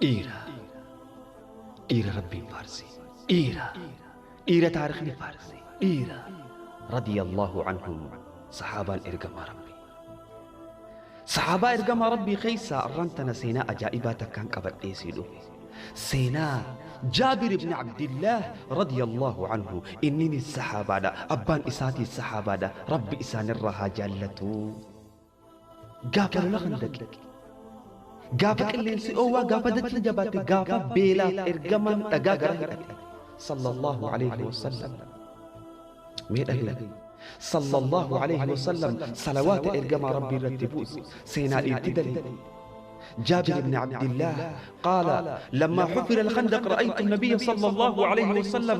Dhiira dhiira Rabbiin faarse, dhiira dhiira taarikhni faarse, dhiira radiyallahu anhum. Sahaabaan ergamaa Rabbii, sahaabaa ergamaa Rabbii keessaa arraan tana seenaa ajaa'ibaa takkaan qabadhee sii dhufe, seenaa Jaabir ibn Abdillah radiyallahu anhu. Inninis sahaabaadha, abbaan isaatis sahaabaadha, Rabbi isaanirraa haa jaallatu. Gaafa lola Khandaqi, gaafa qilleensi oowwaa, gaafa dachiin jabaatte, gaafa beelaaf ergamaan dhagaa gara hidhate sallallahu alayhi wasallam. Mee dhagayi, sallallahu alayhi wasallam, salawaata ergamaa Rabbii irratti buusi. Seenaa dhiirti dalite. جابر بن عبد الله قال: لما حفر الخندق رأيت النبي صلى الله عليه وسلم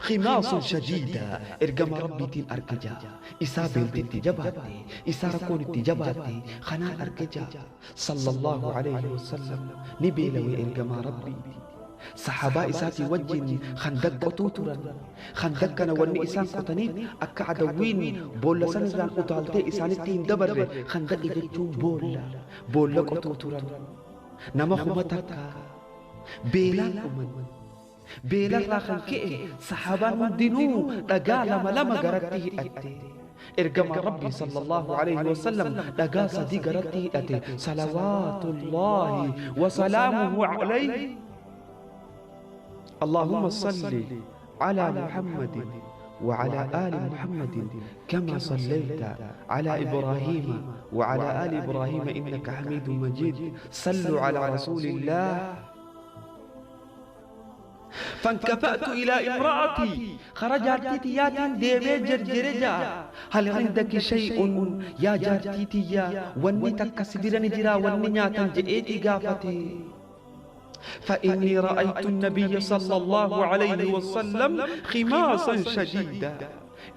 خماص شديدة. إرقم ربي تين أركجا إسا بيلتي جباتي إسا ركون جباتي خنا أركجا صلى الله عليه وسلم. نبيلوي إرقم ربي saxaabaa isaatii wajjin Khandaq qotuu turan. Khandaq kana wanni isaan qotaniif akka adawwiin boolla san irraan utaaltee isaanitti hin dabarre. Khandaqi jechuun boolla. Boolla qotuu turan. Nama 1000 beelaan dhuman. Beelarraa kan ka'e saxaabaan hundinuu dhagaa lama lama garatti hidhatte. Ergamaan Rabbii sallallahu alayhi wasallam dhagaa sadi garatti hidhate, salawaatullaahi wasalaamuhu alayhi. اللهم صل على محمد وعلى آل محمد كما صليت على إبراهيم وعلى آل إبراهيم إنك حميد مجيد. صلوا على رسول الله. فانكفأت إلى امرأتي، خرجت تيات ديمي جرجرجا، هل عندك شيء يا جارتي؟ يا وني تكسدرني جرا وني نياتن جئتي قافتي، فإني رأيت النبي صلى الله عليه وسلم خماصا شديدا.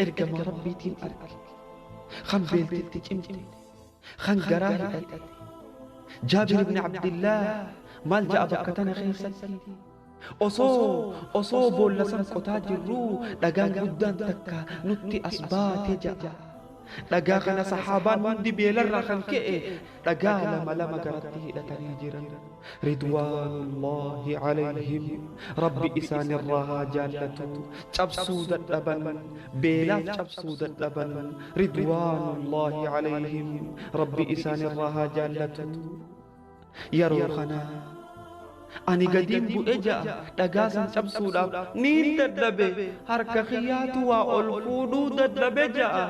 إرقم ربي تين أرك خن بيلتي تجمتي خن قراهي. جابر بن عبد الله مال جاء بكتنا خيستي osoo boolla san qotaa jirruu dhagaan guddaan takka nutti as baate ja'a. Dhagaa kana saxaabaan hundi beelarraa kan ka'e dhagaa lama lama garatti hidhatanii jiran. Ridwaanullaahi alayhim, Rabbi isaanirraa haa jaallatu. Cabsuu dadhaban, beelaaf cabsuu dadhaban. Ridwaanullaahi alayhim, Rabbi isaanirraa haa jaallatu. Yeroo kana ani gadiin bu'e ja'a, dhagaa san cabsuudhaaf niin dadhabe, harka kiyyaatu waa ol fuudhuu dadhabe ja'a.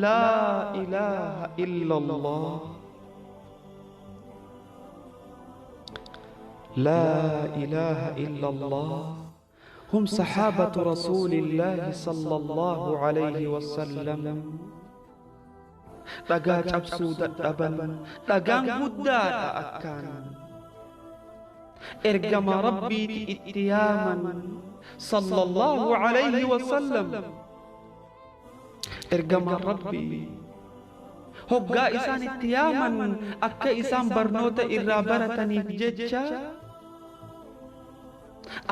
Laa ilaaha illa Allah, laa ilaaha illa Allah. هم صحابة رسول الله صلى الله عليه وسلم. Dhagaa cabsuu dadhaban, dhagaan guddaadha akkaan. Ergama Rabbiiti itti yaaman sallallahu alayhi wasallam. Ergama Rabbii hoggaa isaan itti yaaman akka isaan barnoota irraa barataniif jecha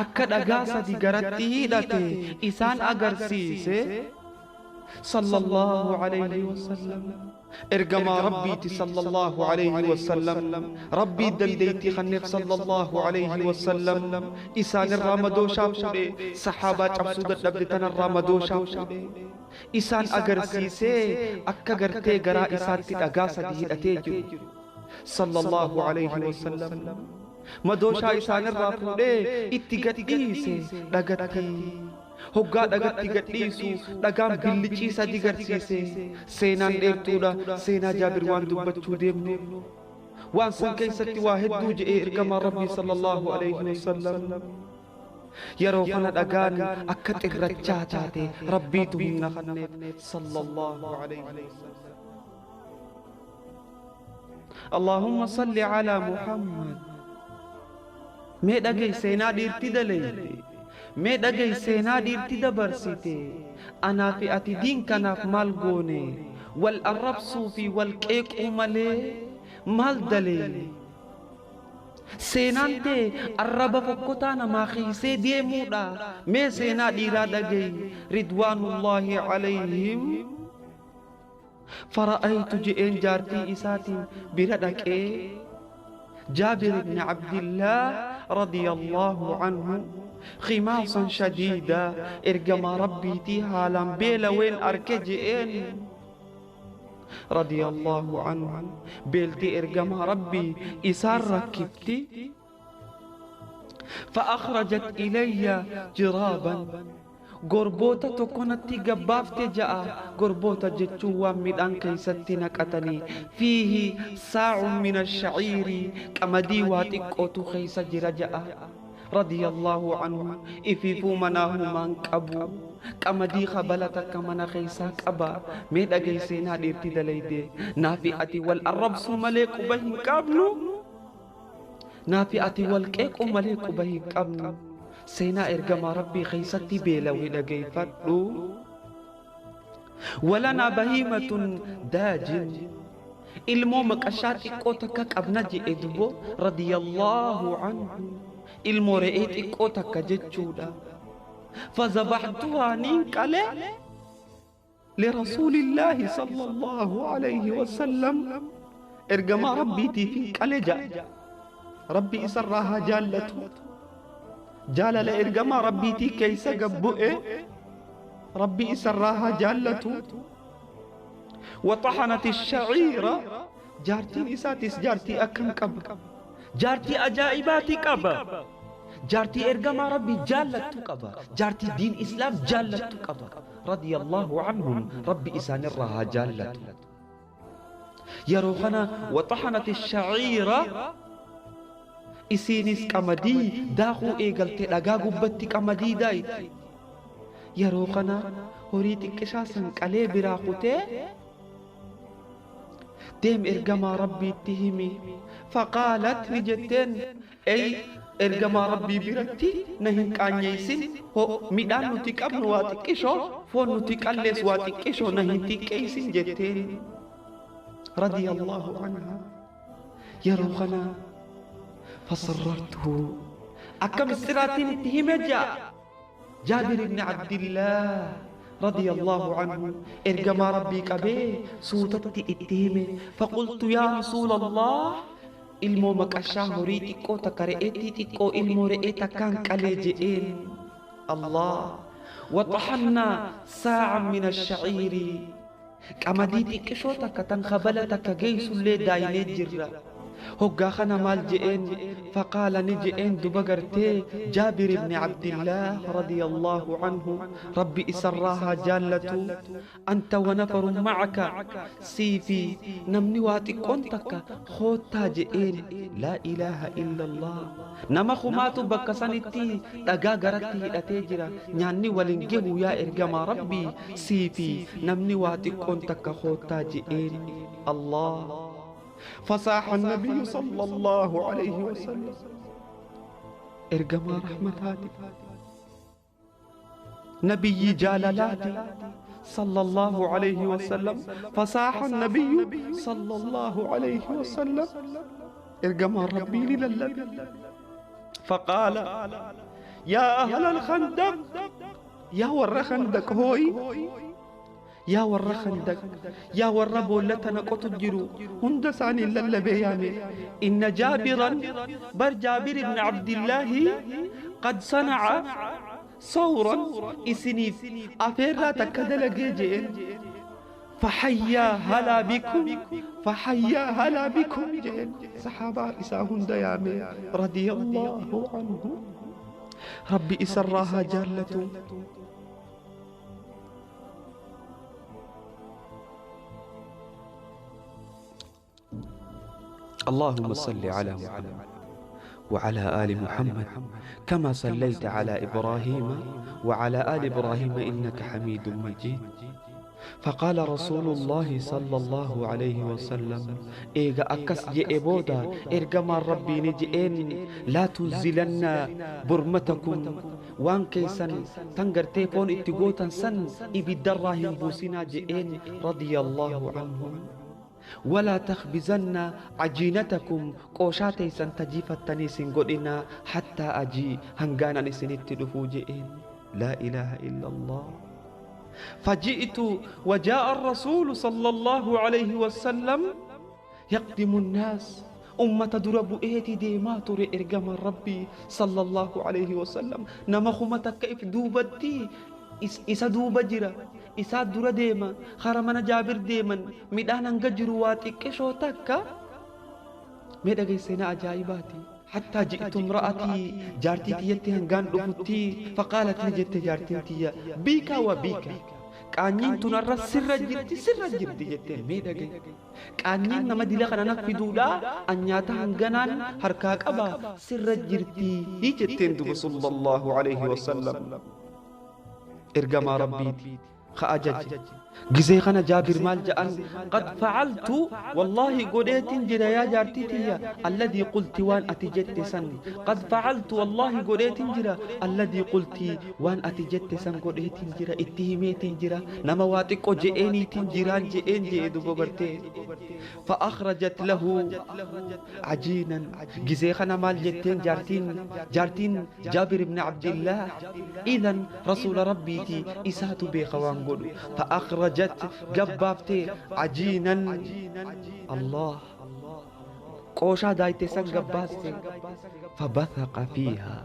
akka dhagaa sadi garatti hidhate isaan agarsiise sallallahu alayhi wasallam. Ergamaa Rabbiiti sallallahu alayhi wasallam. Rabbii dandeettii kanneef sallallahu alayhi wasallam. Isaan irraa madooshaa fuudhe, saxaabaa cabsuu dadhabde tanarraa madooshaa fuudhe, isaan agarsiisee akka gartee garaa isaatti dhagaa sadi hidhatee jiru sallallahu alayhi wasallam. Madooshaa isaanirraa fuudhee itti gadhiise dhagatti. Hoggaa dhagatti gadhiisu dhagaan billicii sadi garsiise. Seenaan dheertuudha. Seenaa Jaabir waan dubbachuu deemnu waan san keessatti waa hedduu je'ee ergamaan Rabbii sallallahu alayhi wasallam. Yeroo kana dhagaan akka xirrachaa taate. Rabbiitu humna kanneef sallallahu alayhi wasallam. اللهم صل على محمد. Mee dhagay seenaa dhiirti daleyte, mee dhagay seenaa dhiirti dabarsite. Anaa fi ati diin kanaaf maal goone? Wal arrabsuu fi wal qeequu malee maal daleene? Seenaan tee arraba fokkotaa namaa kiisee deemuudha. Mee seenaa dhiiraa dhagay, ridwaanullaahi alayhim. Fara'aytu je'een jaartii isaatiin bira dhaqee, جابر بن عبد الله رضي الله عنه خماصا شديدا إرجما ربي تيها لم بيلا وين أركجئين رضي الله عنه بيلتي إرجما ربي إسار ركبتي فأخرجت إلي جرابا غربوتا تكونتي غبافتي جاء غربوتا جتشوا مدان كيستي نكتني فيه ساع من الشعير كمدي واتقوتو خيس جرجاء رضي الله عنه إفيفو مناه من كبو كمدي خبلتا كمنا خيسا كبا ميدا جيسينا ديرتي دليدي نافئتي والأرب سماليك به كابنو نافئتي والكيك مليك به كابنو سينا إرجما ربي خيستي بيلوي لجيفتو ولنا بهيمة داجن المومك أشاتي كوتك أبنجي إدبو رضي الله عنه المورئيت كوتك جتشودا فذبحتها نينكالي لرسول الله صلى الله عليه وسلم إرجما ربي تيفينك ألجا ربي إسرها جالته جالل إرجما ربي تي كيس قبؤه ربي إسرها جالته وطحنت الشعيرة جارتي إساتس جارتي أكم كب جارتي أجائباتي كب جارتي إرجما ربي جالت كب جارتي دين إسلام جالت كب رضي الله عنهم ربي إسان الرها جالت يروخنا وطحنت الشعيرة isiinis qamadii daakuu eegalte dhagaa gubbatti qamadii daayite yeroo kana horii xiqqishaa san qalee biraa kutee deem ergamaa rabbiitti himi faqaalat ni jetteen ey ergamaa rabbii biratti na hin qaanyeessin midhaan nuti qabnu waa xiqqishoo foon nuti qallees waa xiqqishoo na hin xiqqeessin jetteen radiyallahu anha yeroo kana فصررته أكم السراتين اتهمجا جابر بن عبد الله رضي الله عنه إرجما ربي كبي سوتت اتهمه فقلت يا رسول الله المومك الشهري تكو تكرئتي تكو المورئتا كان كالجئين الله وطحنا ساعة من الشعير كما دي تكشو تكتن خبلتك جيس اللي دايني جرّا هقا خنا مال جئين فقال نجئين دبقرتي جابر بن عبد الله رضي الله عنه ربي إسراها جالته أنت ونفر معك سيفي نمني واتي كنتك خوتا جئين لا إله إلا الله نما خماتو بكسانتي تقاقرتي أتجرا نعني ولنجه يا إرجما ربي سيفي نمني واتي كنتك خوتا جئين الله فصاح النبي صلى الله عليه وسلم ارجما رحمتاتي نبي جالالاتي صلى الله عليه وسلم فصاح النبي صلى الله عليه وسلم ارجما ربي للنبي فقال يا أهل الخندق يا ور خندق هوي يا ور خندق يا ور بولتنا قطجرو هند ساني للبيامي إن جابرا بر جابر بن عبد الله قد صنع صورا إسنيف أفيرا تكدل جيجين فحيا هلا بكم فحيا هلا بكم جين صحابة إساهن ديامي رضي الله عنه ربي إسراها جالته اللهم صل على محمد وعلى آل محمد كما صليت على إبراهيم وعلى آل إبراهيم إنك حميد مجيد. فقال رسول الله صلى الله عليه وسلم إيغا أكس جئبودا إرقما ربي نجئين لا تنزلن برمتكم وان كيسا تنقر تيفون اتقوتا سن إبدراهم بوسنا جئين رضي الله عنهم ولا تخبزن عجينتكم قوشاتي سنتجيفتني سنقودنا حتى أجي هنغانا نسنت دفوجئين لا إله إلا الله. فجئت وجاء الرسول صلى الله عليه وسلم يقدم الناس Ummata dura bu'eeti deemaa ture ergamaan Rabbii sallallahu alayhi wasallam. Nama 1000 if duubatti isa duuba jira. Isaa dura deema. Kara mana Jaabir deeman. Midhaan hanga jiru waa xiqqishoo takka. Mee dhageessee ajaa'ibaati. حتى جئت امرأتي جارتي تيتي هنغان دفتي فقالت لي جت جارتي تيا بيكا وبيكا قانين تنرى سر جرتي سر جرتي جت ميدغي قانين نما ديلا خنا نفدودا انياتا هنغنان حركا قبا سر جرتي جتين دب صلى الله عليه وسلم ارغما ربي خاجج غزي خنا جابر مال جان قد فعلت والله قديت جرا يا جارتي تيا الذي قلت وان اتجت سن قد فعلت والله قديت جرا الذي قلت وان اتجت سن قديت جرا اتهميت جرا نما واتقو جئني تنجران جئن جئ دبرتي فاخرجت له عجينا غزي خنا مال جتين جارتين جابر بن عبد الله اذا رسول ربي تي اساتو بخوان فأخرجت قبابتي عجينا الله قوشا دايتي سن قباستي فبثق فيها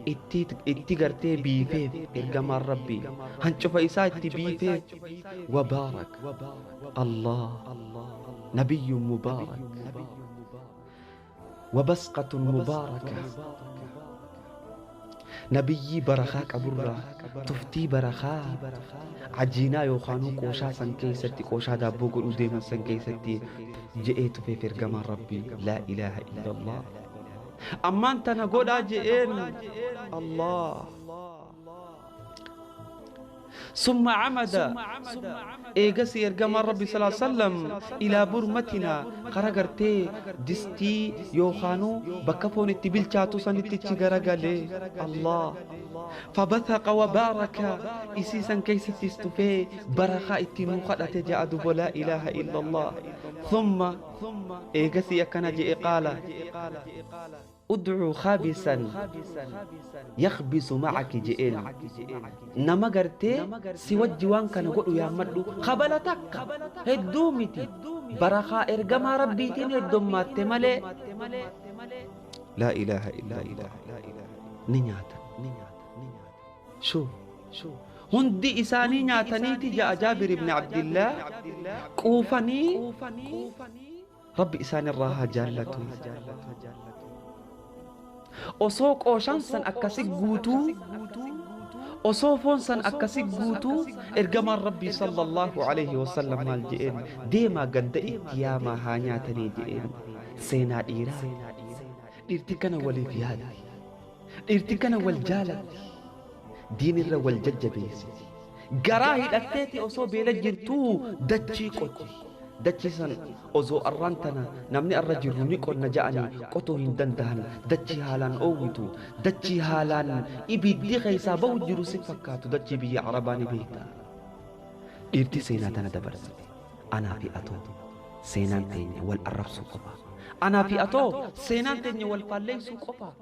اتي بيفيف القمر ربي هنشوف إسا اتي بيفيف وبارك الله نبي مبارك وبسقة مباركة نبي برخاك أبورا تفتي برخا عجينا يوخانو قوشا سنكيستي قوشا دابو قلو ديما سنكيستي جئت في فرقما ربي لا إله إلا الله أما أنت نقول أجئين الله ثم عمد إيجاسي إرجما ربي صلى الله عليه وسلم إلى برمتنا قرقرتي دستي يوخانو بكفون التبيل شاتو سنتي غرغلي الله فبثق وبارك إسيسا كيس تستفي برخاء التنوخة تجاء لا إله إلا الله ثم إيجاسي أكنجي قال ادعو خابسا يخبز معك جئين نما غرتي سوى جوان كان غدو يا مدو خبلتك هدومتي برخا ارغما ربيتين هدومات مالي لا اله الا الله نياتا شو هندي اساني نياتنيتي جاء جابر بن عبد الله قوفني ربي اساني الراها جالته osoo qooshaan san akkasi guutuu osoo foon san akkasi guutuu ergamaan rabbii sallallahu alayhi wasallam maal je'een deemaa ganda itti yaamaa haa nyaatanii je'een seenaa dhiiraa dhiirti kana waliif yaaddi dhiirti kana wal jaalatti diinirra wal jajjabeessiti garaa hidhatteeti osoo beela jirtuu dachii qotti dachiisan osoo arraan tana namni arra jiru ni qonna ja'anii qotuu hin danda'an dachii haalaan oowwitu dachii haalaan ibiddi keessaa bahu jiru si fakkaatu dachii biyya arabaa ni beekta dhiirti seenaa tana dabarsite anaa fi atoo seenaan teenya wal arrabsuu qofa anaa fi atoo seenaan teenya wal faalleessuu qofa.